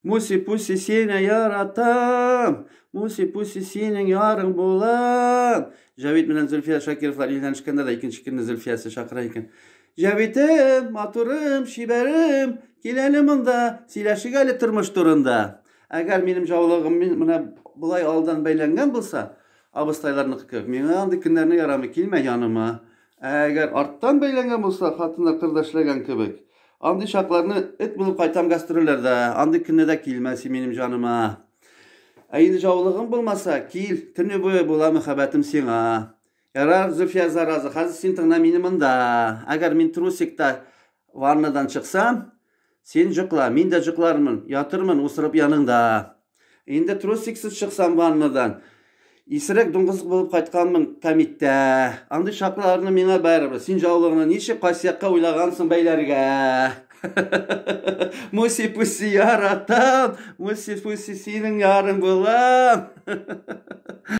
Муси-пуси сине яратам, Муси-пуси синең ярың булам. Җәвит белән Зөлфия Шакировлар өйләнешкәндә дә икенче көнне Зөлфиясе чакыра икән. Җәвитем, матурым, чибәрем, кил әле монда, сөйләшик әле тормыш турында. Әгәр минем җаулыгым менә болай алдан бәйләнгән булса, абыстайларныкы кебек, миңа андый көннәрне ярамый, килмә яныма. Ә әгәр арттан бәйләнгән булса, хатыннар кырда эшләгән кебек, андый чакларны эт булып кайтам гастрольләрдә, андый көнне дә килмә син минем җаныма. Ә инде җаулыгың булмаса, кил, төне буе була мәхәббәтем сиңа. Ярар, Зөлфия зараза, хәзер син тыңла мине монда. Әгәр мин трусикта ваннадан чыксам, син җокла, мин дә җоклармын, ятырмын усырып яныңда. Инде трусиксыз чыксам ваннадан, исерек дуңгыз булып кайтканмын кәмиттә. Андый чакларны миңа барыбер. Син жаулыгыңны ничек кайсы якка уйлагансың бәйләргә? Муси-пуси яратам, муси-пуси синең ярың булам.